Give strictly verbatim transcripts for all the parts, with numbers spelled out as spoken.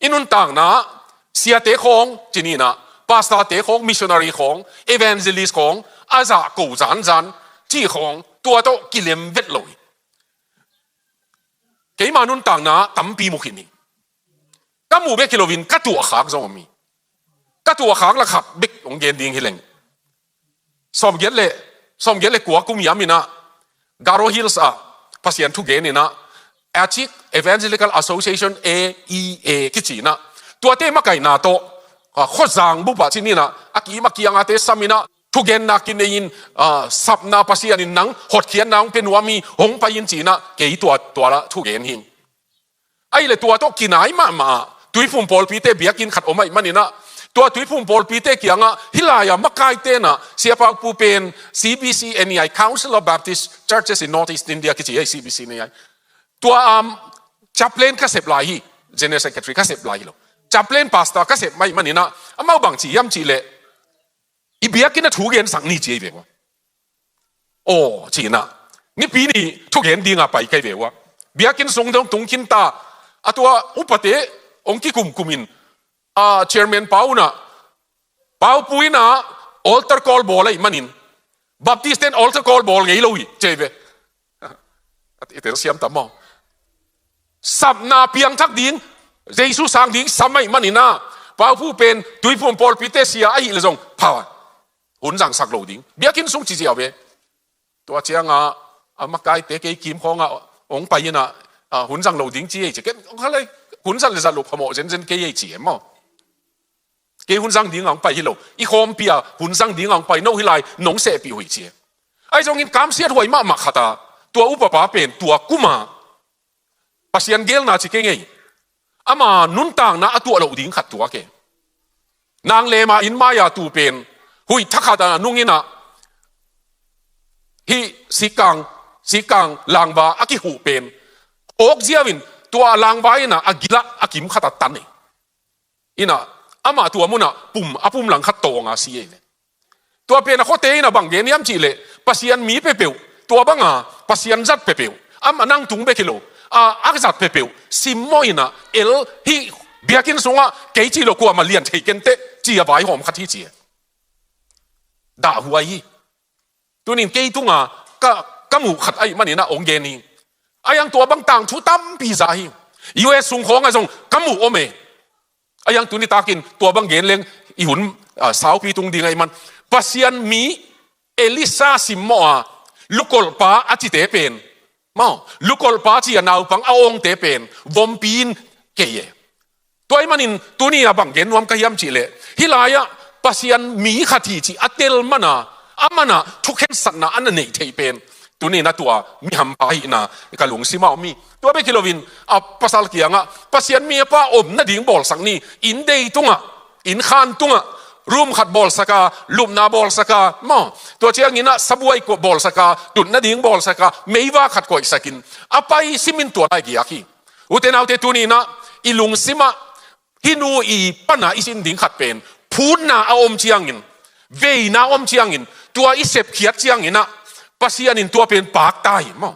I nuntakna siate khawng, ci ni in ah, pastorte khawng, missionary khawng, evangelist khawng, a zah ko zanzan, cih khawng, tua tawh kilem vet lo hi. Keima nuntakna tampi mu khin hi. Ka muh bek hi loin ka tuahkhak zong om hi. Ka tuahkhak la khat bek hong gen ding hi leng. Sawmgiat le, sawmgiat le kua kum hiam in ah, Garo Hills ah Pasian thugen in ah, Achik Evangelical Association, A E A kici in ah, tuate makaihna tawh, ah, khuazang bup ah ci ni in ah, a kim a kiang ate sam in ah, thugenna kinei in, ah, sapna Pasian in nang hotkhiatna hong pia nuam hi, hong pai in ci in ah, kei tua, tua la thugen hi. Ahih leh tua tawh kinai mahmah ah, Tuiphum pawlpite biakinn khat om ahih manin ah, tua Tuiphum pawlpite kiangah, hih lai-ah makaite in ah, Sia Pau Pu pen C B C N E I, Council of Baptist Churches in Northeast India kici hi, C B C N E I. Tua, um, chaplain ka sep lai hi, General Secretary ka sep lai hi lo. Chaplain pastor ka sep ahih manin ah, amau bang ci hiam cih leh, i biakinn ah thugensak ni ci hi ve ua. Aw, ci in ah, Nipi ni thugen ding a pai ka hi ve ua. Biakinn sung dong tung khin ta, a tua upate hong kikumkum in, a, Chairman Pau in ah, Pau Pu in ah altar call bawl ahih manin, Baptist ten altar call bawl ngei lo hi, ci hi ve. I telsiam tam maw? Sapna piangthak ding, Jesu sang ding sam ahih manin ah, Pau Pu pen Tuiphum pawlpite sia ahih leh zong pha, hun zangsak lo ding. Biakinn sung ci ziau ve. Tua ciangah, a makaite kei kim khawngah hong pai in ah, a, hun zang lo ding ci hi ci. Ken, kha lei, hun zang le zat lo phamawh zenzen kei hi ci hi maw? Kei hun zang ding a hong pai hi lo. I khawmpi ah hun zang ding a hong pai, no hih lai nong sehpih uh hi ci hi. Ahi zongin kamsiat huai mahmah khat ah, tua upapa pen, tua kum ah, Pasian geelna ci kei ngei. Ama nuntakna a tuah loh ding khat tuak hi. Nang lema inn mai-a tu pen, huih thakhat a nung in ah, hih sikkang, sikkang langva a kihuh pen, awk ziau in tua langva in ah a gil ah a kim khat ah tan hi. In ah, amah tua mun ah pum, a pum lang khat tawng a si hi ve. Tua pen a khuate in ah bang gen hiam cih leh, Pasian mi peuhpeuh, tua bang a Pasian zat peuhpeuh, amah nang tung bek hi lo, a, a zat peuhpeuh simmawh in ah, el hih biakinn sungah kei cih lo kuamah lian thei kei inteh, ci a vaihawm khat hi ci hi. Dahhuai hi. Tuni in kei tungah ka, ka muh khat ahih manin ah hong gen hi. Ahi zong tua bang tangthu tampi za hi. U S sung khawngah zong ka muh om e. Ahi zong tuni takin tua bang gen leng i hun, a, saupi tung ding ahih man. Pasian mi Elisha simmawh a, lukolhpa a cite pen, maw, lukolhpa ci a naupang a awngte pen vompi in kei e. Tua ahih manin tuni a bang gen nuam ka hiam cih leh, hih lai-ah Pasian mi khat hi cih a tel man a, a man a thukhensatna a na neih theih pen, tuni in a tua mi hampha ahihna ka lungsim ah om hi. Tua bek hi loin, a pasal kiangah, Pasian mi a pa om nading bawlsak ni, inn dei tungah, inn khan tungah, room khat bawlsak a, lupna bawlsak a, maw, tua ciangin ah sabuai kuah bawlsak a, tut nading bawlsak a, meiva khat koihsak in, a pai simin tua lai giak hi. Ute naute, tuni in ah i lungsim ah hih nu i pan a i sin ding khat pen, phutna a om ciangin, veina a om ciangin, tua i sepkhiat ciangin ah, Pasian in tua pen pakta hi maw.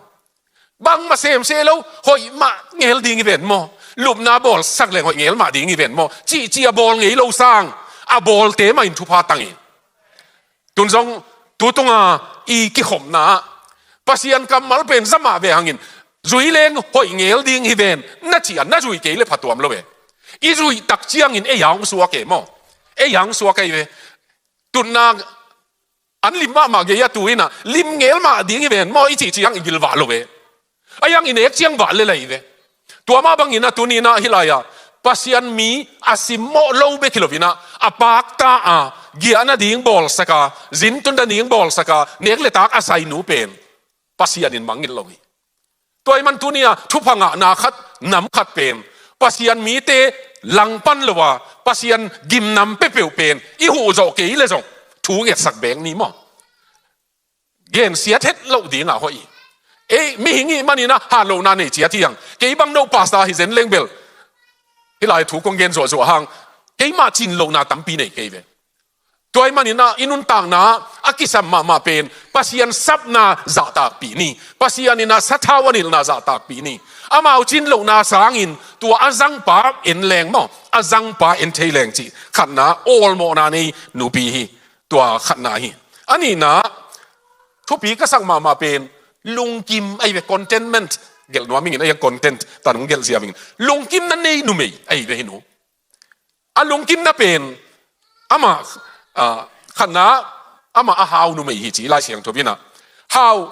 Bangmah sem se lo, hoih mah ngel ding hi ven maw. Lupna bawlsak leng hoih ngel mah ding hi ven maw, cihcih a bawl ngei lo sang, a bawlte mah in thupha tang hi. Tun zong, tu tunga i kikhopna ah, Pasian kammal pen za mah ve hangin, zui leng hoih ngel ding hi ven, na cih a, na zui kei leh phatuam lo ve. I zuih tak ciangin ei a hong suak e maw. Ei a hong suak ahi ve. Tutna an lim mahmah gei a tu in ah, lim ngel mah ding hi ven maw, i cih ciang i gilvah lo ve. Ahi zong i nek ciang vah lel ahi ve. Tua mah bangin ah tuni in ah hih lai-ah Pasian mi a simmawh lo bek hi lo in ah, a pakta a, giahna ding bawlsak a, zin tun nading bawlsak a, nek le tak a sainu pen Pasian in mangngilh lo hi. Tua ahih man tuni a thupha ngahna khat, nam khat pen, Pasian mite langpan lo a, Pasian gimnam peuhpeuh pen i huh zawh kei leh zong thu ngetsak bek ni maw. Gensiat het loh ding a hoih hi. Ei, mihing i hih manin ah hatlohna nei ciat hi hang. Kei bang no pastor hi zen leng bel, hih lai thu kong gen zuahzuah hang, keimah cin lohna tampi nei kei ve. Tua ahih manin ah i nuntakna a kisam mahmah pen Pasian sapna zahtakpih ni. Pasian in ah sathau a nilhna zahtakpih ni. Amau cin lohna sangin tua a zangpa en leng maw, a zangpa en thei leng cih khatna awlmawhna nei nupi hi. Tua khatna hi. A nihna thupi ka sak mahmah pen lungkim ahi ve, contentment. Gelh nuam ing in, a hiang content tan hong gelh ziau ing in. Lungkimna nei numei ahi ve hi nu. A lungkimna pen amah, ah, khatna amah a hau numei hi ci Lai Siangtho in ah. Hau,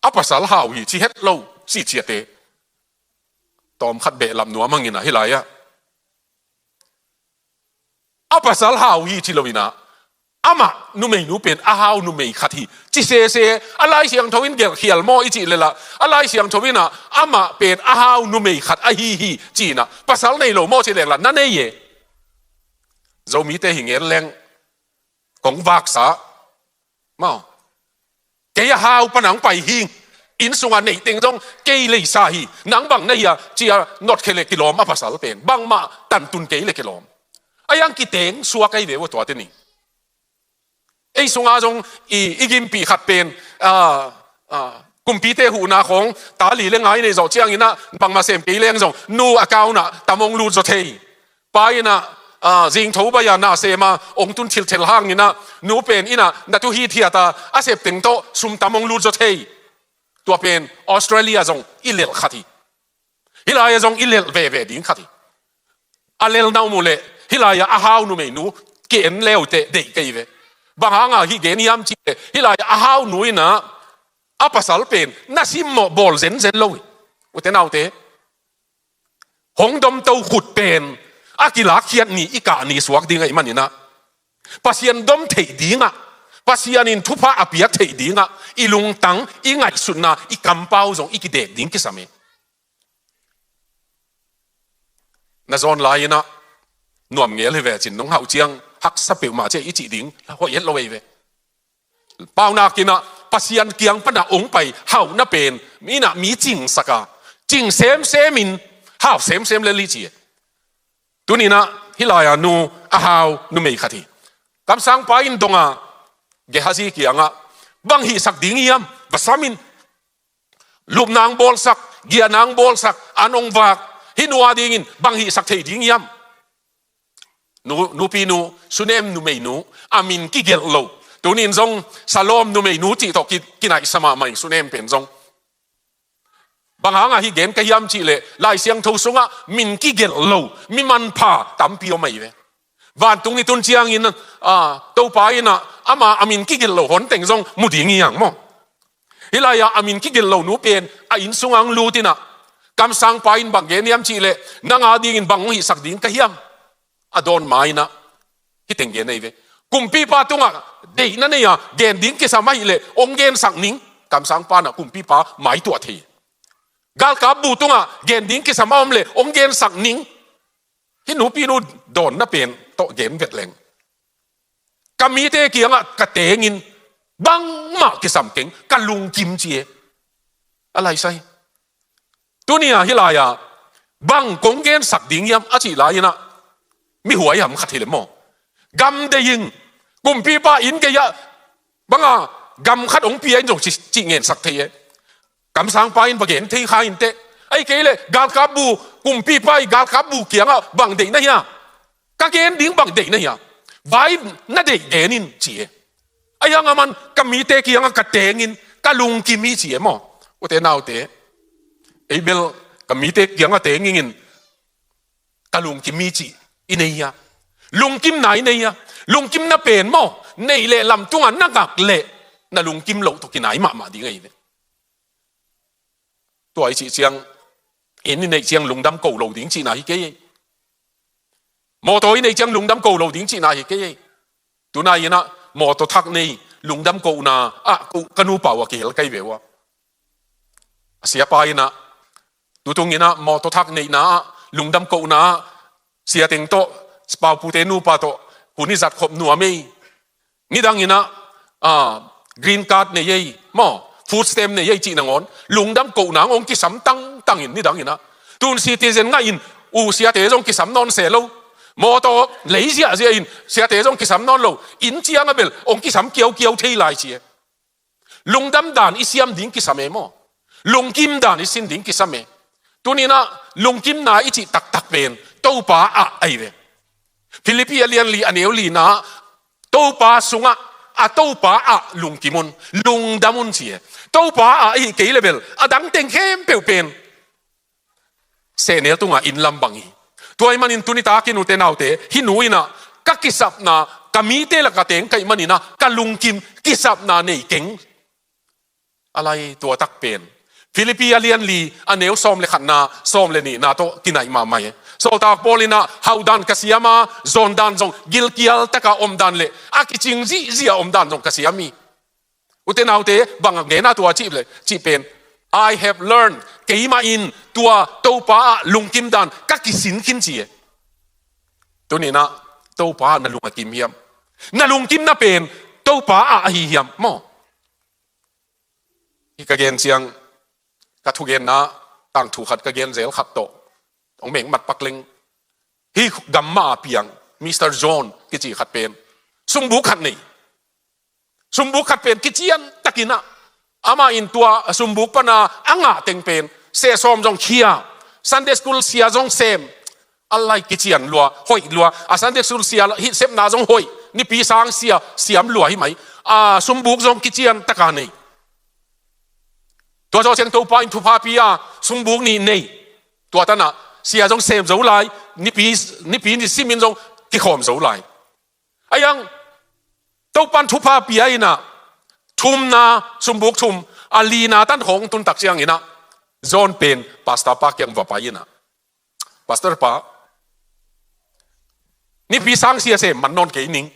a pasal hau hi ci het lo ci ciate. Tawmkhat behlap nuam hang in ah hih lai-ah. A pasal hau hi ci lo in ah. Amah numeinu pen a hau numei khat hi ci sese, a Lai Siangtho in gelh khial maw i cih leh lah, a Lai Siangtho in ah amah pen a hau numei khat ahi hi ci in ah, pasal nei lo maw ci leng lah na nei e. Zomite hi ngen leng kong vaksa maw. Kei a hau pan hong pai hi. Inn sungah neih teng zong kei leisa hi. Nang bang na hia ci-a notkhia leh kilawm a pasal pen. Bangmah tantun kei leh kilawm. A hiang kiteng suak ahi ve ua tuate ni. Ei sungah zong i, i gimpih khat pen, ah, ah, kumpite huhna khawng ta li le nga i neih zawh ciangin ah bangmah sem kei leng zong nu account ah tam hong lut zaw thei. Pa in ah, ah, zingtho baih a na sem a hong tun thilthel hangin ah nu pen in ah na tu hithiat a, a sep teng tawh sum tam hong lut zaw thei. Tua pen Australia zong i lelh khat hi. Hih lai-ah zong i lelh veve ding khat hi. A lelhna om uh leh hih lai-ah a hau numeinu ki-en le uh teh deih kei ve. Bang hangah hih gen hiam cih leh hih lai-ah a hau nu in ah a pasal pen na simmawh bawl zenzen lo hi. Ute naute, hong domto khut pen a kilakkhiat ni i kah ni suak ding ahih manin ah, Pasian dom theih dingah, Pasian in thupha a piak theih dingah i lungtang, i ngaihsutna, i kampau zong i kidek ding kisam e. Na zawn lai-in ah nuam ngel hi ve cin, nong hauh ciang haksa peuhmah ci e i cih ding hoih het lo ei ve. Paunak in ah Pasian kiang pan a hong pai hauhna pen in ah mi cingsak a, cing semsem in hau semsem lel hi ci e. Tuni-in ah hih lai-ah nu a hau numei khat hi. Kamsangpa in dong a, Gehazi kiangah, bang hihsak ding hiam, va sam in. Lupna hong bawlsak, giahna hong bawlsak an hong vak, hih nu a dingin bang hihsak thei ding hiam? Nu, nupinu, Sunem numeinu, a min kigelh lo. Tuni-in zong Salom numeinu cih tawh ki, kinaihsa mahmah ing, Sunem pen zong. Bang hangah hih gen ka hiam cih leh Lai Siangtho sungah min kigelh lo mi manpha tampi om ahi ve. Vantung i tun ciangin, ah, Topa in ah ama a min kigelh lo hon teng zong mu ding hi hang maw. Hih lai-ah a min kigelh lo nu pen a inn sungah hong lut in ah, kamsangpa in bang gen hiam cih leh, nang a dingin bang hong hihsak ding ka hiam? A dawn ma-in ah hih teng gen ahi ve. Kumpipa tungah deihna nei a, gen ding kisam ahih leh hong gensak ning. Kamsangpa in ah kumpipa maituah thei. Galkap bu tungah gen ding kisam a om leh hong gensak ning. Hih nupinu dawnna pen tawh gen vet leng, ka mite kiangah ka tengin bangmah kisam keng, ka lungkim ci e. A lai sa hi. Tuni-a hih lai-ah bang kong gensak ding hiam a cih lai-in ah, mi huaiham khat hi leh maw, gam deih ing. Kumpipa inn gei-ah banga gam khat hong pia in zong ci, cih ngensak thei e. Kamsangpa in va gen thei kha in teh. Ahih kei leh galkap bu, kumpipa ii galkap bu kiangah bang deih na hia? Ka gen ding bang deih na hia? Vai na deih gen in ci e. Ahi hang aman ka mite kiangah ka tengin ka lungkim hi ci e maw. Ute naute, ei bel ka mite kiangah teng ingin ka lungkim hi cih i nei hia? Lungkimna i nei hia? Lungkimna pen maw, neih leh lam tungah na ngak leh na lungkim loh tawh kinai mahmah ding ahi ve. Tua i cih ciang, inn i neih ciang lungdam ko lo ding cihna hi kei ei. Mawtaw i neih ciang lungdam ko lo ding cihna hi kei ei. Tunai-in ah mawtaw thak nei lungdam kohna ah ko, ka nupa uh a kihel kei ve ua. A siapa in ah, tutung in ah mawtaw thak neihna ah lungdam kohna ah, sia teng tawh, paupute nupa tawh hun i zat khop nuam ei. Nidang in ah, ah, green card nei ei maw, food stamp nei ei cih nangawn lungdam kohna hong kisam tangtang in, nidang in ah tun citizen ngah in, u siate zong kisam nawn se lo. Mawtaw lei ziahziah in siate zong kisam nawn lo. Inn ciang a bel hong kisam kiaukiau thei lai ci e. Lungdam dan i siam ding kisam e maw? Lungkim dan i sin ding kisam e. Tuninah lungkimna i cih taktak pen Topa ah ahi ve. Philippi a lian li a neu lina, Topa sungah, a Topa ah lungkim un, lungdam un ci e. Topa ah ahi kei le bel a dang teng khempeuh pen sehnel tungah inn lam bang hi. Tua ahih manin tuni takin ute naute, hih nu inah ka kisapna, ka mite lak a teng ka hih maninah ka lungkim, kisapna nei keng. A lai tua tak pen Philippi a lian li a neu sawm le khatna, sawm le nihna tawh kinaih mahmah e. Sawltak Paul inah hauh dan ka siam a, zawn dan zong gilkial taka om dan le a kicing zihziah om dan zong ka siam hi. Ute naute, bang a gen a tua cih le, cih pen, "I have learned," keimah in tua Topa ah lungkim dan ka kisin khin ci e. Tuninah Topa ah na lung a kim hiam? Na lungkimna pen Topa ah ahi hiam maw? Hih ka gen ciang, ka thugenna tangthu khat ka gen zel khat tawh hong mengmat pak leng. Hih gam mah a piang Mister John kici khat pen sumbuk khat nei. Sumbuk khat pen kician takinah, amah in tua sumbuk pana a ngah teng pen sehsawm zong khia, Sunday school sia zong sem, a lai kician lua, hoih lua, a Sunday school sia hih sepna zong hoih, nipi sang sia siam lua hi mai. A sumbuk zong kician taka nei. Tua zawh ciang Topa in thupha pia, sumbuk nih nei. Tua tanah sia zong sem zo lai, nipi, nipi ni simin zong kikhawm zo lai. Ahi zong Topan thupha pia inah, thumna, sumbuk thum, a lina tan khawng tun tak cianginah John pen pastor pa kiang va pai inah, "Pastor pa, nipi sang sia sem man nawn kei ning.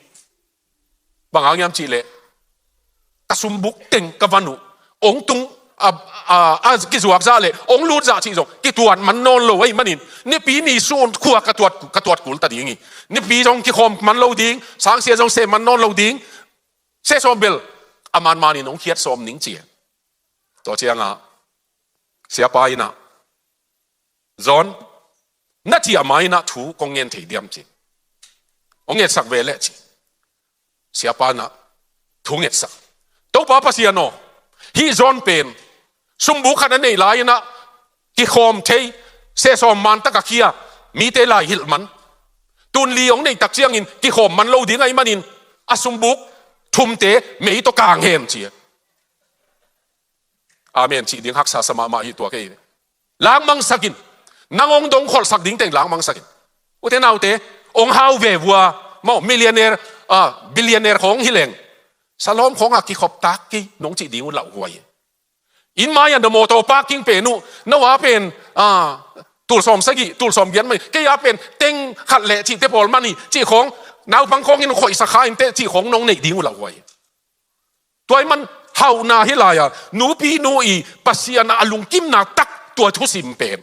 Bang hang hiam cih leh ka sumbuk teng ka van uh hong tung a, a, a kizuak zah le hong lut zah cih zong kituat man nawn lo ahih manin, nipi ni sun khua ka tuat, ka tuat kul ta ding hi. Nipi zong kikhawm man lo ding, sang sia zong sem man nawn lo ding. Sehsawm bel a manmanin hong khiat sawm ning," ci e. Tua ciangah siapa inah, "John, na ciah ma inah thu kong ngen thei diam?" ci. "Hong ngetsak ve leh," ci. Siapa inah thu ngetsak. "Topa Pasian aw, hih John pen sumbuk khat a neih lai inah kikhawm thei, sehsawm man taka khia, mite lai hilh man. Tun li hong neih tak ciangin kikhawm man lo ding ahih manin a sumbuk thumte mei tawh kang hen," ci e. Amen cih ding haksa sa mahmah hi tua kei. "Langmangsak in, nang hong dong kholhsak ding teng langmangsak in." Ute naute, hong hau ve vua, maw, millionaire, ah, billionaire khawng hi leng, salawm khawngah kikhop tak kei nong cih ding uh lauhuai. Inn mai-ah na mawtaw parking pen uh, no a pen, ah, tulsawm sagih, tulsawm giat mai, kei a pen teng khat leh cihte pawl man hi, cih khawng, naupang khawngin khoihsak kha inteh cih khawng nong neih ding uh lauhuai. Tua ahih man hauhna hi lai-a, nupi nu i Pasian a lungkimna tak tua thusim pen.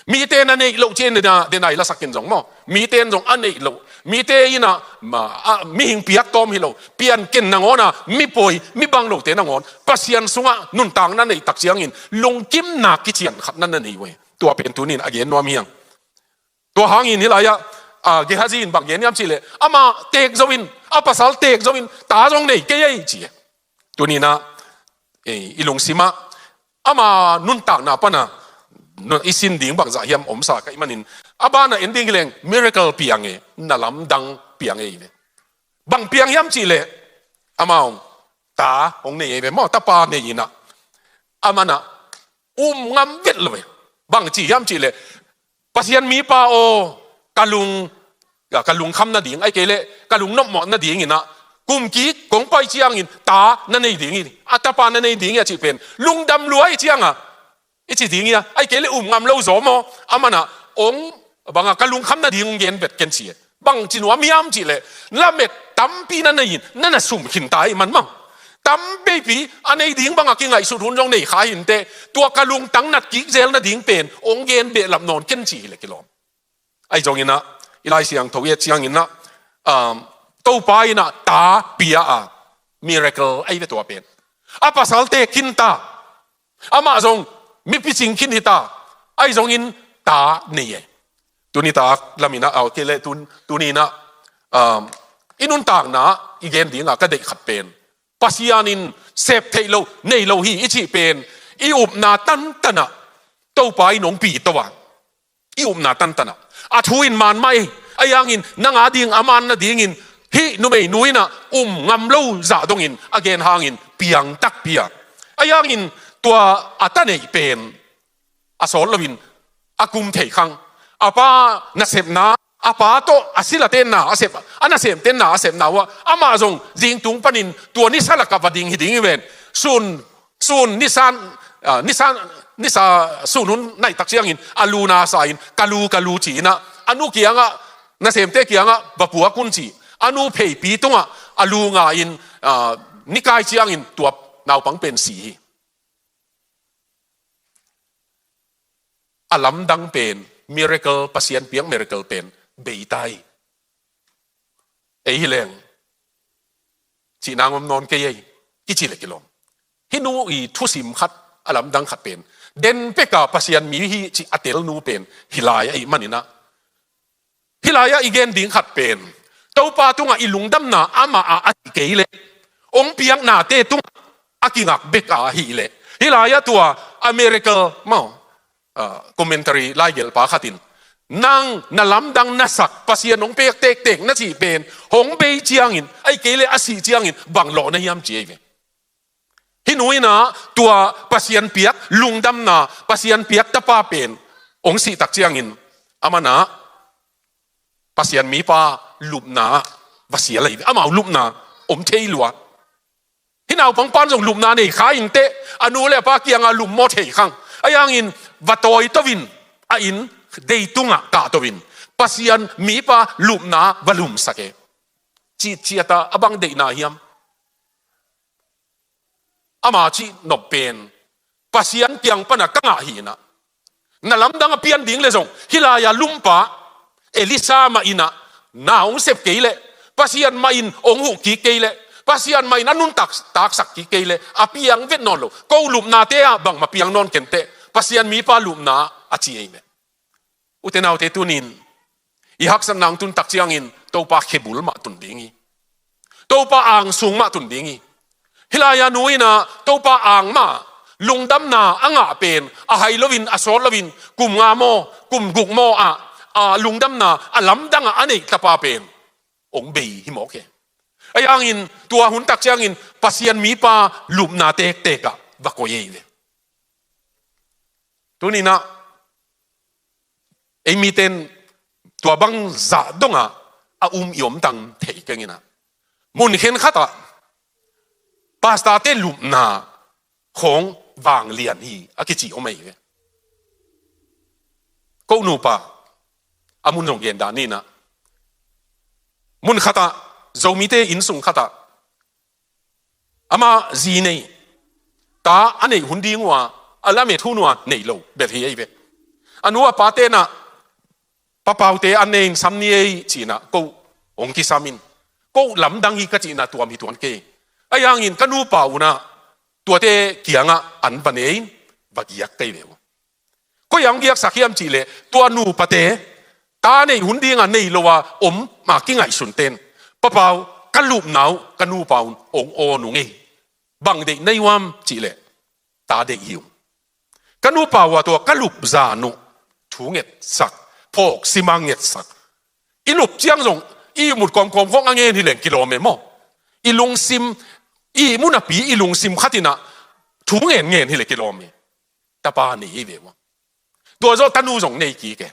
Mite na neih loh ci-in dena, dena i lasak in zong maw, mite in zong a neih loh, mite inah, ma, a, mihing piak tawm hi lo, pianken nangawn a, mi poi, mi bang lote nangawn, Pasian sungah nuntakna neih tak ciangin lungkimna kician khat na na nei uh e. Tua pen tunin a gen nuam hi hang. Tua hangin hih lai-ah, a, Gehazi in bang gen hiam cih leh, amah teek zo in, a pasal teek zo in, ta zong nei kei ei ci e. Tuninah, e, i lungsimah ama nuntakna pana, nu-, i sin ding bangzah hiam omsa ka hih manin, a banah en ding hi leng miracle piang e, na lamdang piang e hi ve. Bang piang hiam cih leh, amah hong ta hong nei e hi ve maw, tapa nei inah, amanah um ngam vet lo e. Bang ci hiam cih leh, "Pasian mipa aw, ka lung, ka, ka lungkham nading, ahih kei leh ka lungnopmawh nadinginah, kum kik kong pai ciangin ta na nei ding hi, a tapa na nei ding hi," a cih pen lungdam lua i cianga, i ci ding hi a, ahih kei leh um ngam lo zaw maw, amanah hong, banga, "Ka lungkham nading hong gen vet ken," ci e. Bang ci nuam hiam cih leh, lamet tampi na nei in, na na sum khin ta ahih man maw. Tam veipi a nei ding banga kingaihsut hun zong nei kha hi inteh, tua ka lungtang nat kik zel nading pen hong gen behlap nawn ken ci hi leh kilawm. Ahi zonginah, i Lai Siangtho i et cianginah, um, Topa inah ta pia a, miracle ahi ve tua pen. A pasal teek khin ta, amah zong mipi cing khin hi ta, ahi zongin ta nei e. Tuni tak lamin ah, okay le, tun, tuni in ah, um, i nuntakna i gen dingah ka deih khat pen, Pasian in sep theih loh nei lo hi i cih pen, i upna tantan ah Topa in hong pi to a, i upna tantan ah, a thu in man mah ei. Ahi hangin nang a ding a man nadingin hih numeinu in ah um ngam lo zah dongin a gen hangin piang takpi a. Ahi hangin tua a ta neih pen a sawt loin a kum thei khang. A pa nasepna, a pa tawh a silate na a sep, a nasemte na a sepna uh ah, amah zong zingtung panin tua nisa lakah va ding hi ding hi ven. Sun, sun nisan, ah, nisan, nisa sun hun naih tak ciangin a lu na sa in, "Ka lu, ka lu," ci-in ah, a nu kiangah, nasemte kiangah, "Va puak un," ci. A nu pheipi tungah a lu nga in, ah, ni kai ciangin tua naupang pen si hi. A lamdang pen, miracle, Pasian piak miracle pen bei ta hi. Ei hi leng, cihna ngom nawn kei ei, kici le kilawm. Hih nu i thusim khat, a lamdang khat pen, den peka Pasian mi hi cih a tel nu pen hi lai ahih manin ah, hih lai-ah i gen ding khat pen, Topa tungah i lungdamna amah ah a hi kei leh, hong piaknate tungah a kingak bek a ahih leh, hih lai-ah tua a miracle maw, ah, commentary laigelhpa khat in, "Nang na lamdang na sak, Pasian hong pek tektek na cih pen hong bei ciangin, ahih kei leh a sih ciangin bang lawh na hiam?" ci ei ve. Hih nu in ah tua Pasian piak lungdamna, Pasian piak tapa pen hong sih tak ciangin, amah in ah Pasian mipa lupna ah va sial ahi ve. Amau lupna om thei lua. Hih naupang pan zong lupna nei kha inteh, a nu le a pa kiangah lupmawh thei khang. Ahi hangin va tawi to in, a inn dei tungah kah to in, Pasian mipa lupna va lumsak e. Citciat a, a bang deihna hiam? Ama cih nop pen, Pasian kiang pana ka ngah hi in ah, na lamdang a pian ding le zong, hih lai-a lumpa Elisha mah in ah na hong sep kei leh, Pasian mah in hong huh kik kei leh, Pasian mah in a nuntak, taksak kik kei leh, a piang vet nawn lo. Ko lupnate ah bangmah piang nawn kenteh, Pasian mipa lupna a ci ei meh. Ute naute, tunin i haksatna hong tun tak ciangin Topa khebul mah tun ding hi. Topa angsung mah tun ding hi. Hih lai-a nu in ah Topa ang mah, lungdamna a ngah pen, a hai loin, a sawt loin, kum nga maw, kum guk maw ah, a lungdamna a lamdang ah a neih tapa pen hong bei hi mawk hi. Ahi hangin tua hun tak ciangin Pasian mipa lupna tektek ah va koih ei ve. Tunin ah ei mite in tua bang zah dongah a um i om tang thei keng in ah, mun khen khat ah pastorte lupna khawng vanglian hi a kici om ahi ve. Ko nupa, a mun zong gen dan ni in ah, mun khat ah, Zomite innsung khat ah, amah zi nei, ta a neih hun ding uh a, a lamet hun uh a nei lo bel hi ei ve. A nu a pate in ah, "Papaute an ne in sam ni ei," ci in ah, ko hong kisam in, ko lamdang hi ka cih in ah tuam hi tuan kei. Ahi hangin ka nupa un ah tuate kiangah an va ne in, va giak kei ve uh. Koi ah hong giaksak hiam cih leh, tua nupate, ta neih hun ding a nei lo a om a kingaihsunte in, "Papa uh, ka lupna uh ka nupa un hong awn ung ei. Bang deih na hi uh hiam?" cih leh, "Ta deih hi ung. Ka nupa uh a tua ka lup zan uh thu ngetsak, phawk sim a ngetsak. I lup ciang zong i ihmut kawmkawm khawng a ngen hi leng kilawm e maw. I lungsim, i ihmu napi i lungsim khat in ah thu ngenngen hi leh kilawm e." Tapa nei hi ve uh a. Tua zawh tanu zong nei kik e.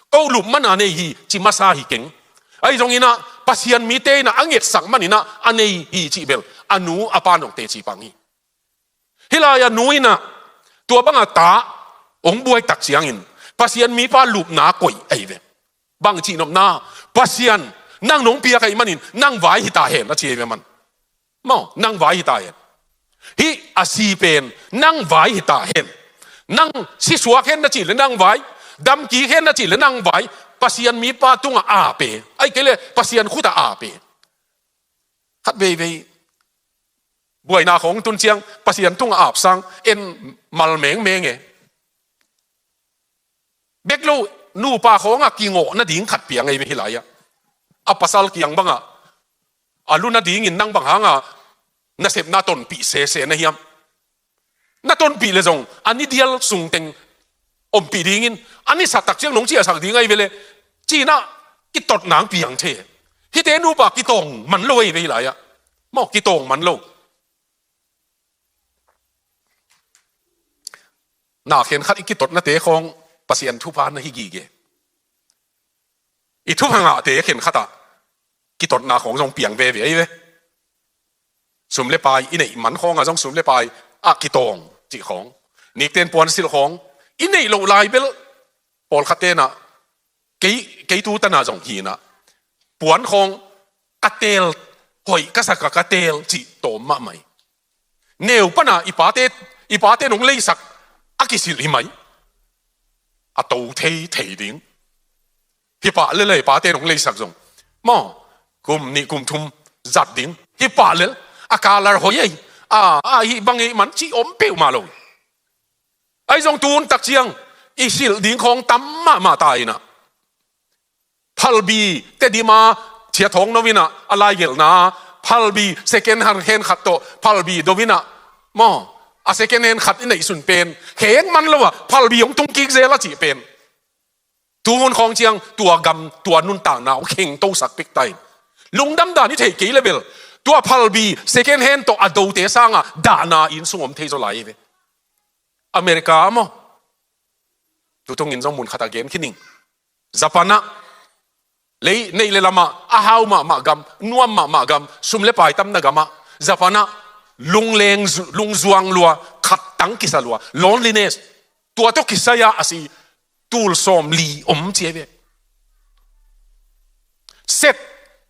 "Ko lup man a nei hi," ci masa hi keng. Ahi zongin ah Pasian mite in ah a ngetsak manin ah a nei hi cih bel a nu a pa in zong teci pang hi. Hih lai-a nu in ah tua bang a ta hong buai tak ciangin Pasian mipa lupna koih ahi ve. Bang cih nopna, "Pasian, nang nong piak ahih manin nang vai hi ta hen," a ci ahi ve man. Maw, "Nang vai hi ta hen. Hih a si pen nang vai hi ta hen. Nang si suak hen na cih leh nang vai, dam kik hen na cih leh nang vai, Pasian mipa tungah ap e. Ahih kei leh Pasian khut ah ap e." Khat veivei buaina khawng tun ciang Pasian tungah ap sang en mal mengmeng e. Bek lo, nupa khawngah kingawh nading khat piang ei ve hih lai-ah. A pasal kiang bangah a lu nadingin nang bang hangah nasepna tonpih sese na hiam? Na tonpih le zong a ni dial sungteng ompih dingin a ni sa takciang nong ciahsak ding ahi ve le, ci-inah kitot nang piang thei. Hihte nupa kitawng man lo ahi ve hih lai-ah. Maw, kitawng man lo. Na khenkhat i kitotnate khawng Pasian thupha na hi gige. I thupha ngahte khenkhatah kitotna khawng zong piang veve ahi ve. Sum le pai i neih man khawngah zong sum le pai ah kitawng cih khawng, nikten puansilh khawng i neih loh lai bel pawlkhat tenah, kei, kei tu tanah zong hinah puan khawng ka teel, hoih ka sak a ka teel cih tawm mahmah hi. Neu pana i pate, i pate nong leisak a kisilh hi mai. A to thei thei ding. Hi pah lel a i pate nong leisak zong, maw, kum nih kum thum zat ding. Hi pah lel a color hoih ei, a, a hih bang ei man cih om peuhmah lo. Ahi zong tun takciang i silh ding khawng tam mahmah ta inah. Phalbi Tedim a Chiathawng no inah a laigelhna, phalbi second hand khat tawh phalbi do inah, maw, a second hand khat i neihsun pen kheng man lo a phalbi hong tung kik zel a cih pen. Tu hun khawng ciang tua gam, tua nuntakna hong khengtosak pek ta in. Lungdam dan i theih kei le bel tua phalbi second hand tawh a dote sangah dahna inn sung om thei zaw lai hi ve. America ah maw, tutungin zong mun khatah gen khin ing. Japan ah, lei neih le lamah a hau mahmah gam, nuam mahmah gam, sum le pai tamna gamah, Japan ah lungleng zu-, lungzuang lua, khattang kisa lua, loneliness, tua tawh kisai-ah a si tul sawmli om ci hi ve. Set,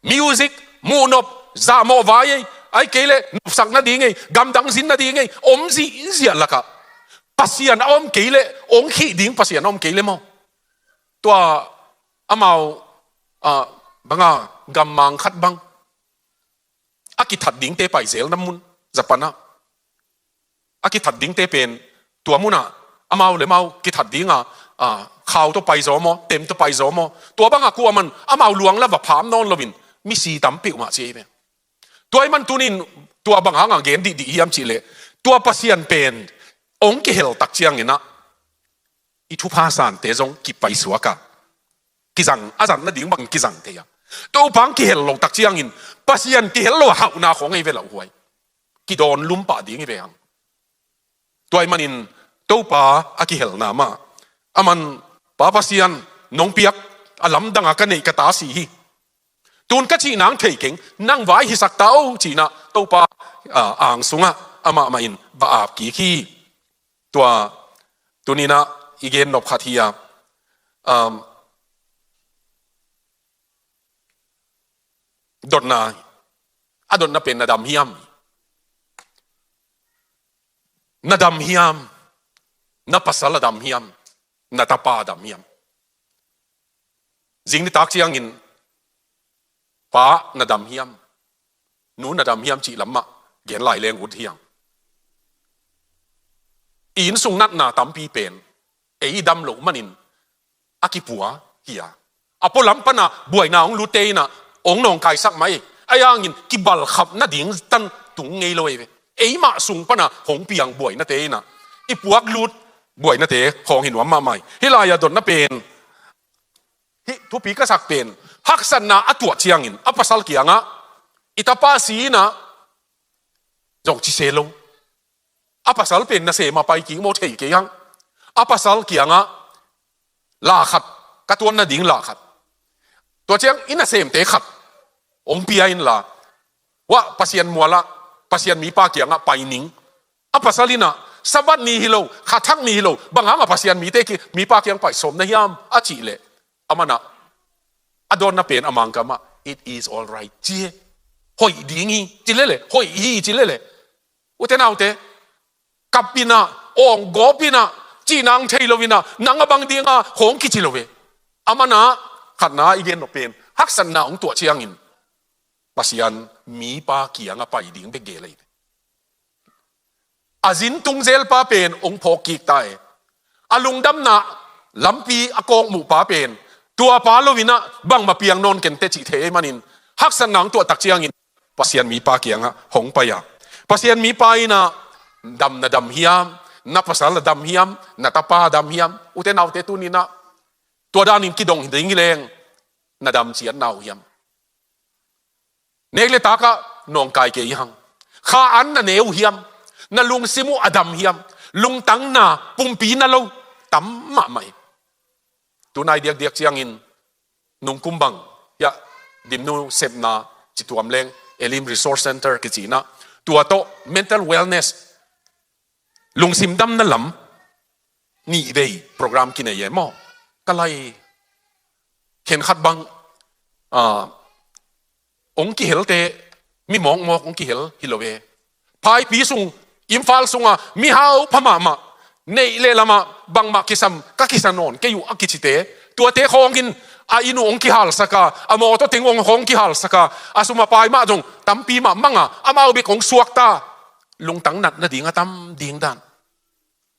music, muhnop, zahmawh vai ei, ahih kei leh nopsak nading ei, gamdang zin nading ei om zihziah lakah Pasian a om kei leh, hong khih ding Pasian a om kei leh maw, tua amau, ah, banga gammang khat bang a kithat dingte pai zel na mun, Japan ah a kithat dingte pen tua munah amau le mau kithat dinga, ah, khau tawh paizaw maw, tem tawh paizaw maw, tua bangah kuaman amau luang la va pham nawn loin misi tam peuhmah ci hi ve. Tua ahih man tunin tua bang hangah gen dihdih hiam cihleh, tua Pasian pen hong kihel tak cianginah i thupha sante zong kipaisuak a, kizang, a zat nading bangin kizang thei a, Topa hong kihel lo tak ciangin Pasian kihel lo a hauhna khawng ei ve lauhuai. Kidawn lumpah ding hi ve hang. Tua ahih manin Topa a kihelna mah, aman Pa Pasian nong piak a lamdanga ka neih ka ta si hi. Tun ka cih nang thei keng, nang vai hisak ta o, ci-inah Topa, ah, ang sungah amah mah in va ap kik hi. Tua tuninah i gen nop khat hi a, um, dotna, a dotna pen na dam hiam? Na dam hiam? Na pasal a dam hiam? Na tapa a dam hiam? Zing nitak ciangin pa na dam hiam, nu na dam hiam cih lam mah gen lai leng ut hi hang. I innsung natna tampi pen ei i dam loh manin a kipua hi a, a pualam pana buaina hong lutte inah hong nawngkaisak mai. Ahi hangin kibalkhap nading tan tung ngei lo ei ve. Eimah sung pana hong piang buainate inah i puak lut buainate khawng hi nuam mahmah hi. Hih lai-ah dotna pen hih thupi ka sak pen, haksatna a tuah ciangin a pasal kiangah i tapa si inah zong ci se lo. A pasal pen nasem a pai kik maw, thei kei hang. A pasal kiangah la khat, ka tuan nading la khat, tua ciang i nasemte khat hong pia inla, wah, Pasian mualah, Pasian mipa kiangah pai ning. A pasal inah Sabbath ni hi lo, kha thak ni hi lo, bang hangah Pasian mite ki, mipa kiang pai sawm na hiam a cih leh, amanah a dawnna pen a Mangkam ah, "It is all right," ci hi. Hoih ding hi ci lele, hoih hi ci lele. Ute naute, kap inah, awng gawp inah, cih nang thei lo inah, nang a bang dinga khawng kici lo ve. Amanah khatna i gen nop pen, haksatna hong tuah ciangin Pasian mipa kiangah pai ding bek gel ahi ve. A zin tung zelpa pen hong phawk kik ta e. A lungdamna lampi a kawkmuh pa pen, tua pa lo-in ah bangmah piang nawn kei inteh cih thei ahih manin, haksatna hong tuah tak ciangin Pasian mipa kiangah hong pai a, Pasian mipa in ah, dam na dam hiam, na pasal na dam hiam, na tapa dam hiam, ute naute tuni-in ah, tua danin kidong ding hi leng, na dam ciat na uh hiam? Nek le tak ah nawngkai kei hang. Kha an na ne uh hiam? Na lungsim uh a dam hiam? Lungtang na, pumpi na lo tam mahmah hi. Tu nai diakdiak ciangin nungkum bang hiah Dimnu sepna ci tuam leng, Elim Resource Center kici-in ah, tua tawh mental wellness, lungsim damna lam nih vei program kinei e maw. Ka lai khenkhat bang, ah, hong kihelte, mi mawkmawk hong kihel hi lo e. Phaipi sung, Imphal sunga mi haupha mahmah, neih le lamah bangmah kisam, ka kisa nawn kei uh a kicite, tuate khawngin a inn uh hong kihalsak a, a mawtaw teng hong, hong kihalsak a, a sum a pai mah zong tampi mah mang a, amau bek hong suakta, lungtang nat nading a tam ding dan.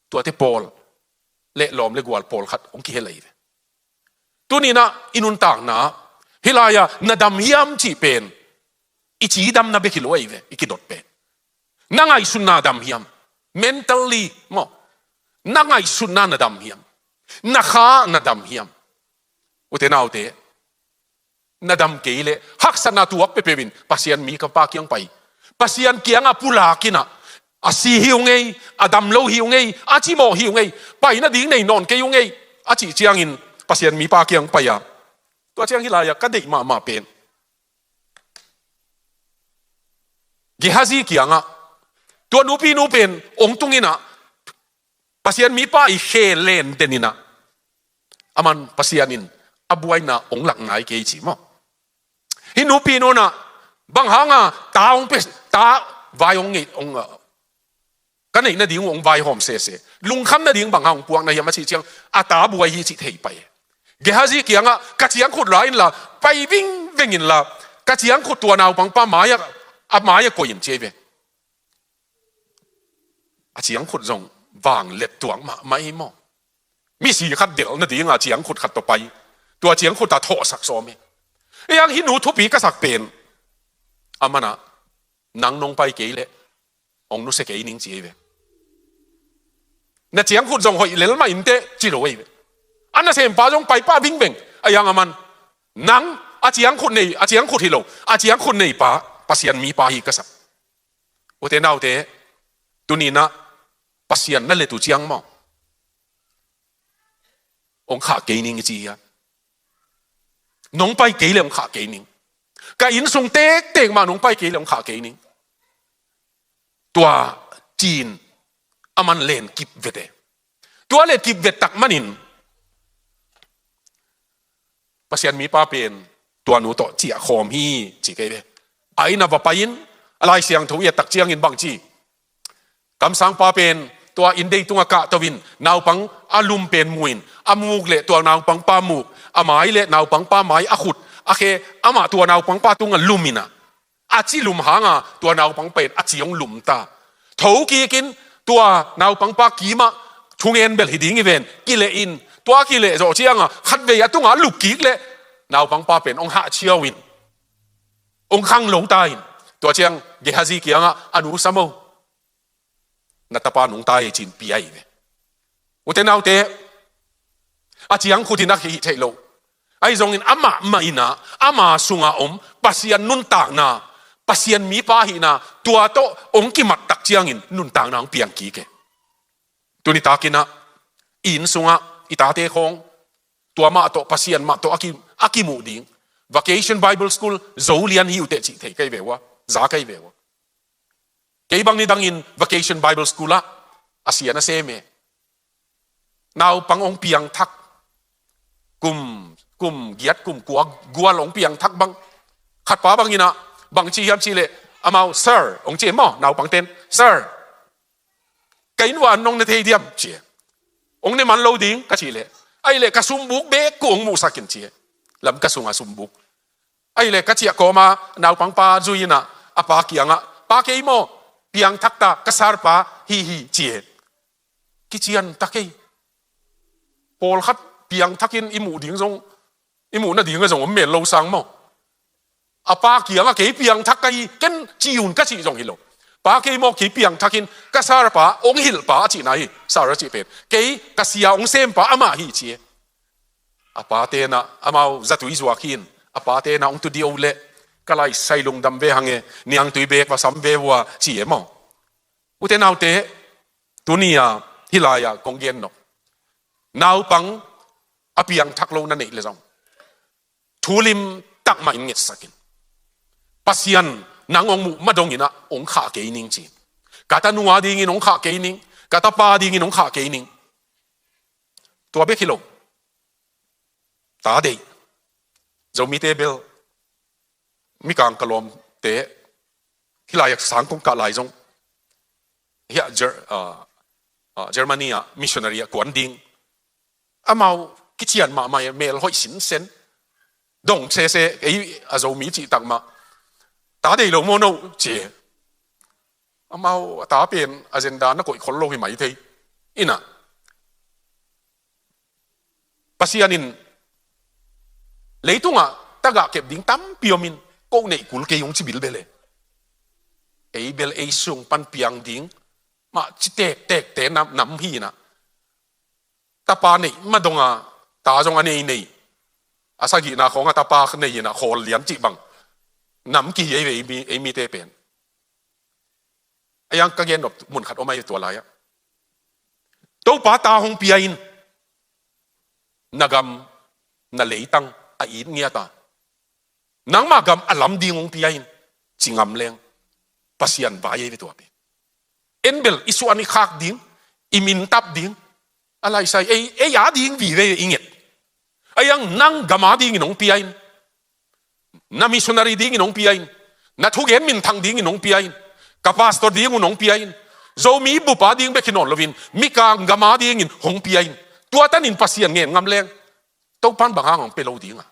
Tuate pawl le lawm le gual pawlkhat hong kihel ahi ve. Tuni-in ah i nuntakna, hih lai-ah na dam hiam cih pen, i cidamna bek hi lo ahi ve, i kidot pen. Na ngaihsutna dam hiam? Mentally maw. Na ngaihsutna na dam hiam? Na kha na dam hiam? Ute naute, na dam kei leh, haksatna tuak peuhpeuh in Pasian mipa kiang pai. Pasian kiangah pulak in ah, a si hi ung ei, a dam lo hi ung ei, a cimawh hi ung ei, pai nading nei nawn kei ung ei, a cih ciangin Pasian mipa kiang pai a. Tua ciang hih lai-ah ka deih mahmah pen, Gehazi kiangah, tua nupinu pen hong tung in ah, Pasian mipa i khe len den in ah, aman Pasian in a buaina hong lak nai kei ci maw. Hih nupinu in ah, bang hanga ta hong pe, ta vai hong ngei, hong, ah, ka neih nading uh hong vaihawm sese, lungkham nading bang hang hong puak na hiam a cih ciang, a ta buai hi cih thei pai. Gehazi kiangah, ka ciangkhut la inla, pai vingveng inla, ka ciangkhut tua naupangpa mai-ah, a mai-ah koih in ci ahi ve. A ciangkhut zong vanglet tuak mahmah hi maw. Misi khat delh nadinga ciangkhut khat tawh pai. Tua ciangkhut a thawhsak sawm hi. Ei ang hih nu thupi ka sak pen, aman ah, nang nong pai kei leh hong nusia kei ning ci ahi ve. Na ciangkhut zong hoih lel mah inteh ci lo ahi ve. A nasempa zong pai pah vingveng. Ei ang aman, nang a ciangkhut nei, a ciangkhut hi lo, a ciangkhut neipa Pasian mipa hi ka sak. Ute naute, tuni-in ah Pasian na let uh ciang maw, hong khah kei ning i ci hia? Nong pai kei leh hong khah kei ning. Ka inn sung tektek mah nong pai kei leh hong khah kei ning. Tua ci-in aman len kip vete. Tua len kip vet tak manin Pasian mipa pen tua nu tawh ciah khawm hi ci kei ve. A inn ah va pai-in, a Lai Siangtho i et tak ciangin bang ci, kamsangpa pen tua inndei tungah kahto-in, naupang a lum pen mu-in, a muk le tua naupangpa muk, a mai le naupangpa mai, a khut, a khe, amah tua naupangpa tungah lum in ah, a ci lum hanga tua naupang pen a ci hong lum ta. Tho kikin tua naupangpa kimah thungen bel hi ding hi ven, kileh in, tua kileh zawh cianga khatvei a tungah a lup kik leh naupangpa pen hong hahciau in, hong khanglo ta in. Tua ciang Gehazi kiangah, a nu, sam o, na tapa nungta hi ci-in pia hi ve. Ute naute, a ciangkhut in a hih theih loh. Ahi zongin amah mah in ah, ama sunga om Pasian nuntakna, Pasian mipa hihna, tua tawh hong kimat tak ciangin nuntakna hong piang kik e. Tuni takin ah, i inn sungah i tate khawng, tua mah tawh, Pasian mah tawh a ki, a kimuh ding. Vacation Bible School, Zo lian hi uh teh cih thei kei ve ua, za kei ve ua. Kei bang nidangin Vacation Bible School ah a sia na sem e. Naupang hong piangthak, kum, kum giat, kum kua gual hong piangthak bang. Khatpa bangin ah, bang ci hiam cih leh, amau, "Sir," hong ci maw, naupangten, "Sir, ka inn uah an nong ne thei diam?" ci e. "Hong ne man lo ding," ka cih leh, "Ahih leh ka sumbuk bek kuh hong muhsak in," ci e. Lamka sunga sumbuk. Ahih leh ka ciah kawma naupangpa zui in ah, a pa kiangah, "Pa, kei maw, piangthak ta, ka sir pa hi hi," ci e. Kician ta kei. Pawlkhat piangthakin i muh ding zong, i muh nading a zong om mel lo sang maw. A pa kiangah kei piangthak ka hi, ken ci un ka cih zong hi lo. Pa, kei maw, kei piangthakin ka sir pa, hong hilh pa a cihna hi, sir a cih pen. Kei ka sia hong sem pa amah hi ci e. A pa tenah amau zatui zuak hi in, a pa tenah hong tu dih o leh, ka lai sai lungdam ve hang e, niangtui bek va sam ve vua ci e maw. Ute naute, tuni-a hih lai-ah kong gen nop, naupang a piangthak lo na neih leh zong, thulim takmah in ngetsak in. Pasian nang hong muh ma dongin ah hong khah kei ning ci. Ka tanu a dingin hong khah kei ning, ka tapa a dingin hong khah kei ning. Tua bek hi lo. Ta deih. Zomite bel, Mikang ka lawmte, hih lai-ah sang kong kah lai zong, hiah Ger-, ah, ah, Germany ah missionary ah kuan ding. Amau kician mahmah e, mel hoih sinsen. Dong sese, ei a Zomi cih tak mah. Ta deih lo maw no ci e. Amau a ta pen agenda na koih khol lo hi mai thei. Inah, Pasian in leitungah tagah kep ding tampi om in, ko neih kul kei hong ci bilbel e. Ei bel ei sung pan piang ding mah ci tektekte nam, nam hi inah. Tapa neih ma donga, ta zong a nei nei, a sagihna khawng a tapa nei inah khawl lian cih bang nam kihi ei ve, ei mi, ei mite pen. A yang ka gen nop mun khat om ahi tua lai-ah, Topa ta hong pia in, na gam, na leitang a it ngiat a, nangmah gam a lam ding hong pia in, ci ngam leng, Pasian vai ahi ve tua pen. En bel i suan i khak ding, i min tap ding, a laisai ei, ei a ding vive i nget. A yang nang gam a dingin hong pia in, na missionary dingin hong pia in, na thugen minthang dingin hong pia in, ka pastor dingun hong pia in, Zomi bup a ding bek hi nawn loin, Mikang gam a dingin hong pia in, tua tanin Pasian ngen ngam leng, Topan bang hang hong pia lo ding a.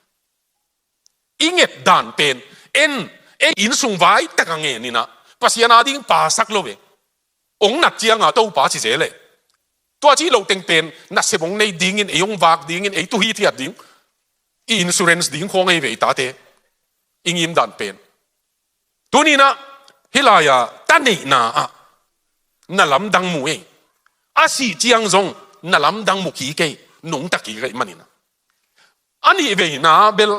I nget dan pen, en, ei innsung vai tak a ngen inah, Pasian a ding pasak lo ve. Hong nat cianga Topa ci zel e. Tua ci loh teng pen nasep hong nei dingin, ei hong vak dingin, ei tu hithiat ding, i insurance ding khawng ei ve i tate. I ngim dan pen. Tuni inah hih lai-a ta neihna ah na lamdang mu ei. A sih ciang zong na lamdang mu kik ei, nungta kik ei manin ah. A nih veina bel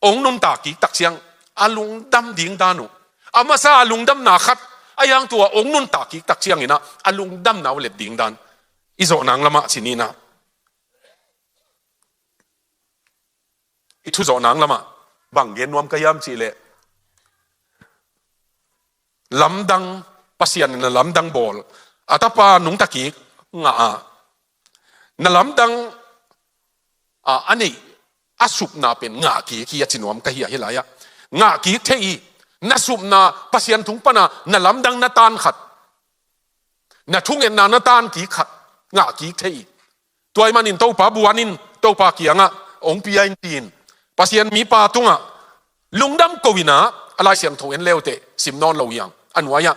hong nuntak kik tak ciang a lungdam ding dan uh, a masa a lungdamna khat, a yang tua hong nuntak kik tak ciangin ah a lungdamna uh let ding dan i zawh nang lamah ci ni inah. I thu zawh nang lamah bang gen nuam ka hiam cih leh, lamdang, Pasian in na lamdang bawl, a tapa nungta kik ngah a, na lamdang a, a neih, a supna pen ngah kik hi a ci nuam ka hi a, hih lai-ah. Ngah kik thei hi, na supna Pasian tung pana na lamdang na tan khat, na thungetna na tan kik khat, ngah kik thei hi. Tua ahih manin Topa buan in, Topa kiangah hong pia in tiin, Pasian mipa tungah lungdam ko inah, a Lai Siangtho en leuteh sim nawn lo hiang, a nuai-ah,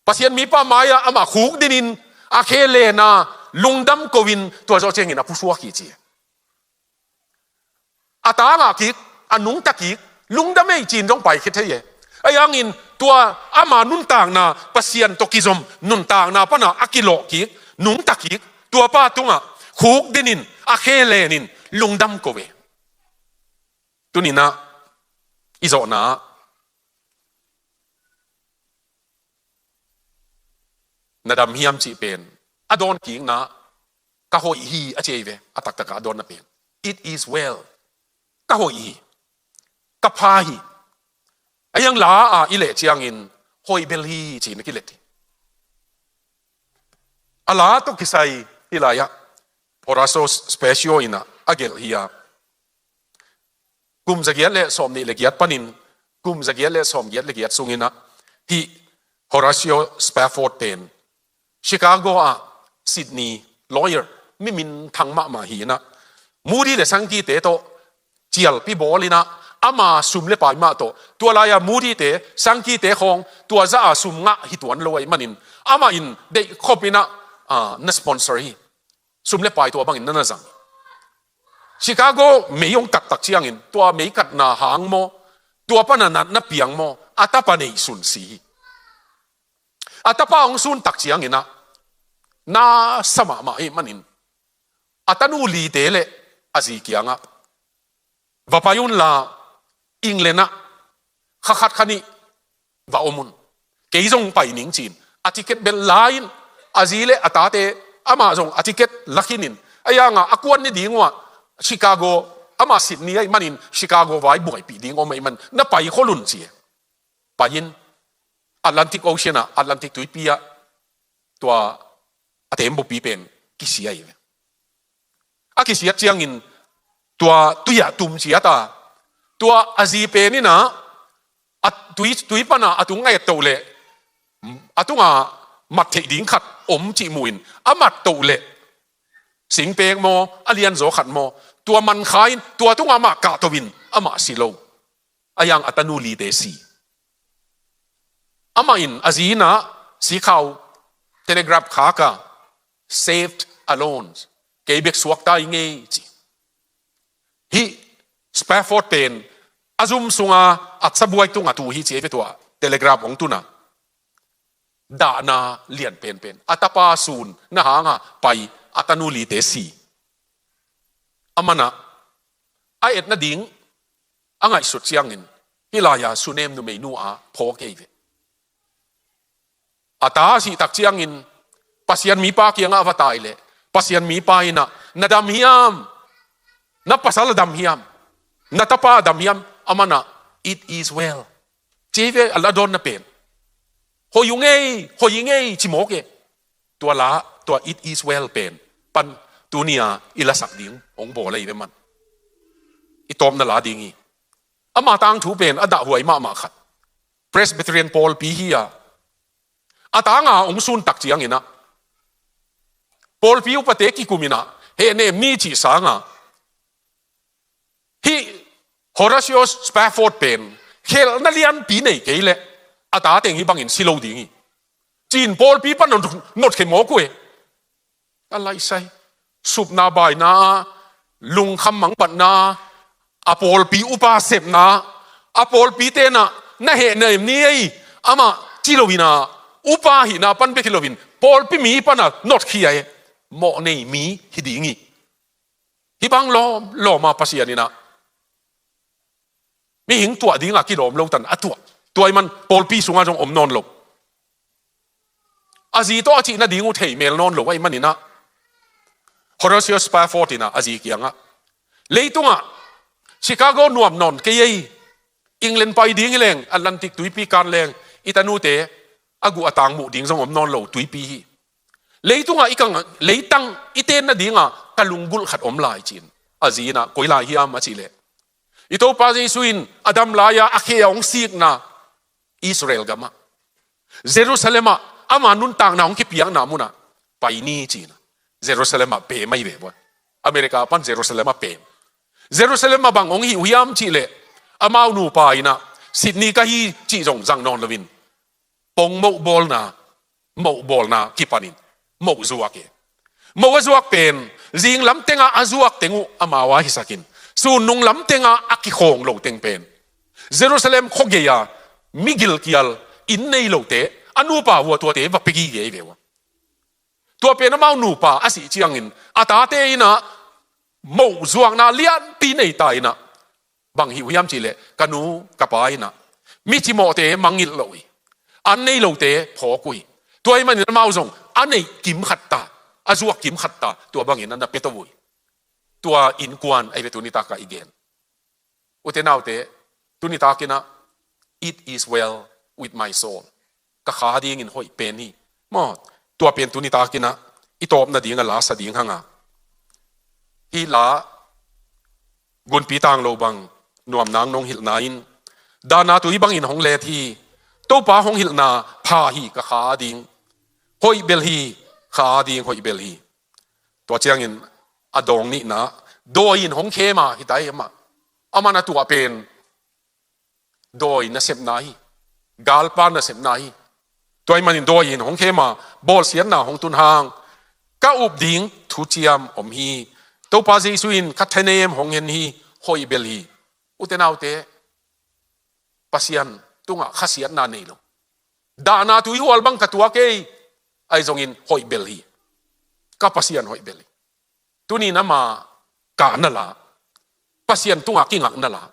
Pasian mipa mai-ah amah khukdinin a khe lena lungdam ko in, tua zawh ciangin a pusuak hi ci. A ta ngah kik, a nungta kik, lungdam ei ci-in zong paikhia thei e. Ahi hangin tua ama nuntakna, Pasian tawh kizom nuntakna pana a kilawh kik, nungta kik, tua pa tungah khukdinin a khe lenin lungdam ko ve. Tuni inah i zawhna ah na dam hiam cih pen, a dawn kikna, ka hoih hi a ci ei ve, a taktakah a dawnna pen, "It is well." Ka hoih hi, ka pha hi. A yang la a i leh ciangin hoih bel hi ci-in a kilet hi. A la tawh kisai hih lai-ah Horatio Spezio inah a gelh hi a, kum zagiat le sawmnih le giat panin kum zagiat le sawmgiat le giat sungin ah, hih Horatio Spafford pen Chicago ah Sydney lawyer, mi minthang mahmah hi inah, Moody le Sankey te tawh cialpi bawl inah, ama sum le pai mah tawh, tua lai-a Moody te, Sankey te khawng tua zah a sum ngah hi tuan lo ahih manin, amah in deih khop inah, ah, na sponsor hi. Sum le pai tua bangin na na zang. Chicago mei hong kat tak ciangin, tua mei katna hang maw, tua pana natna piang maw, a tapa neihsun si hi. A tapa hong sun tak ciangin ah, na sa mahmah ahih manin, a tanu lite le a zi kiangah, va pai unla, England ah kha khat kha nih va om un. Kei zong pai ning ci-in a ticket bel la-in, a zi le a tate, amah zong a ticket la khinin, a yangah a kuan ni ding uh ah Chicago, amah Sydney ahih manin Chicago vai buaipih ding om ahih man, na pai khol un ci e. Pai-in Atlantic Ocean ah, Atlantic tuipi ah, tua a tembupi pen kisia hi ve. A kisiat ciangin tua tui ah tum ciat a, tua a zi pen in ah, a tui, tui pana a tung a et toh leh, a tunga mat theih ding khat om cih mu-in, a mat toh leh, singpek maw, a lianzaw khat maw, tua man kha-in, tua tunga amah kahto-in, amah si lo. A yangah a tanu lite si. Amah in a zi in ah, sikhau, telegraph khak a, "Saved alone. Kei bek suakta ing ei," ci. Hih Spafford pen a zum sunga a sabuai tungah tu hi ci ei ve, tua telegraph hong tun a. Dahna lian penpen. A tapa sun na hanga pai, a tanu lite si. Amah in ah, a etna ding a ngaihsut ciangin, hih lai-a sunem numeinu a phawk hi ve. A ta a sih tak ciangin, Pasian mipa kiangah a va tai leh, Pasian mipa in ah, "Na dam hiam? Na pasal a dam hiam? Na tapa a dam hiam?" Amah in ah, "It is well," ci hi ve, a la dawnna pen. "Hoih ung ei, hoih ing ei," ci mawk e. Tua la, tua "It is well" pen pan tuni-a i lasak ding hong bawl ahi ve man. I tawpna la ding hi. Ama tangthu pen a dahhuai mahmah khat, Presbyterian pawlpi hi a, a tanga hong sun tak ciangin ah, pawlpi upate kikum in ah, "Hehnem ni," cih sanga, hih Horatio Spafford pen khelhna lianpi nei kei leh, a ta teng hih bangin si lo ding hi, ci-in pawlpi pan notkhia mawk uh e. A laisai, supna baina a, lungkham mangbatna a, a pawlpi upa sepna a, a pawlpite in ah, "Na hehnem ni ei," amah ci lo-in ah, upa hihna pan bek hi lo-in, pawlpi mi pan a notkhia e. Mawhnei mi hi ding hi. Hih bang lawm, lawm a Pasian in ah, mihing tuah dinga kilawm lo tan a tuah. Tua ahih man pawlpi sungah zong om nawn lo. A zi tawh a cihna ding uh thei mel nawn lo ahih manin ah, Horatio Spafford in ah a zi kiangah, "Leitungah Chicago nuam nawn kei ei. England pai ding hi leng, Atlantic tuipi kan leng, i tanute a guh a tang muh ding zong om nawn lo tuipi hi. Leitungah i kang, leitang i tenna dinga ka lunggulh khat om lai," ci-in. A zi in ah, "Koi lai hiam?" a cih leh, "I Topa Jesu in a dam lai-a a khe a hong sikna Israel gamah, Jerusalem ah ama nuntakna hong kipiakna munah pai ni," ci-in ah, Jerusalem ah pem ahi ve bua. America pan Jerusalem ah pem. Jerusalem ah bang hong hih uh hiam cih leh, amau nupa in ah, "Sydney ka hi," cih zong zang nawn lo-in, pong moh bawlna, moh bawlna kipanin moh zuak e. Moh a zuak pen, zing lam tengah a zuak teng uh amau a hisakin, sun nung lam tengah a kikhawng lo teng pen, Jerusalem khua gei-a mi gilkial, inn nei lote, a nupa uh a tuate va pia gige hi ve uh a. Tua pen amau nupa a sih ciangin, a tate in ah moh zuakna lianpi nei ta in ah, bang hih uh hiam cih leh, ka nu ka pa in ah mi cimawhte mangngilh lo uh hi. An nei lote phawk uh hi. Tua ahih manin amau zong a neih kim khat ta, a zuak kim khat ta, tua bangin ah na pia to uh hi. Tua innkuan ahi ve tuni takah i gen. Ute naute, tuni takin ah, "It is well with my soul. Ka kha dingin hoih pen hi." Maw, tua pen tuni takin ah i tawpna ding a la sa ding hang a. Hih la, Gunpi Tanglo bang nuam nang nong hilhna in, "Dahna tui bangin hong let hi. Topa hong hilhna pha hi, ka kha ding. Hoih bel hi, kha ding hoih bel hi." Tua ciangin a dawng nihna, dawi in hong khem a, hi ta hi amah. Amah na tuah pen dawi nasepna hi, galpa nasepna hi. Tua ahih manin dawi in hong khem a, bawlsiatna hong tun hang, "Ka up ding thuciam om hi. Topa Jesu in ka thanem hong hen hi, hoih bel hi. Ute naute, Pasian tungah khasiatna nei lo. Dahna tuihual bang ka tuak ei, ahi zongin hoih bel hi. Ka Pasian hoih bel hi. Tunin ama kah na la, Pasian tungah kingak na la,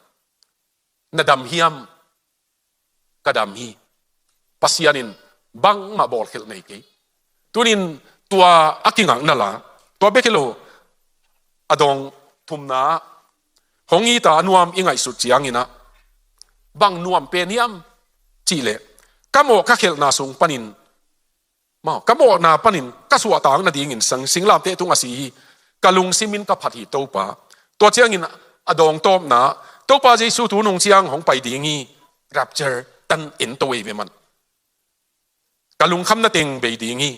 na dam hiam? Ka dam hi. Pasian in bangmah bawlkhelh nei kei. Tunin tua a kingak na la, tua bek hi lo, a dawng thumna, hong it a nuam i ngaihsut ciangin ah, bang nuam pen hiam cih leh, ka mawh ka khelhna sung panin, maw, ka mawhna panin ka suahtak nadingin sang singlamteh tungah si hi. Ka lungsimin ka phat hi Topa. Tua ciangin a dawng tawpna, Topa Jesu tu nung ciang hong pai ding hi. Rapture tan en to ei ve man. Ka lungkhamna teng bei ding hi.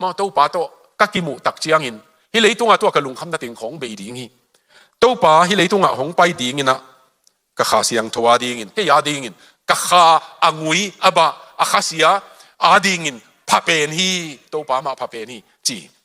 Maw, Topa tawh ka kimuh tak ciangin, hih leitungah tua ka lungkhamna teng khawng bei ding hi. Topa hih leitungah hong pai dingin ah, ka Kha Siangtho a dingin, kei a dingin, ka kha a ngui a bah a khasia a dingin pha pen hi, Topa mah pha pen hi, ci.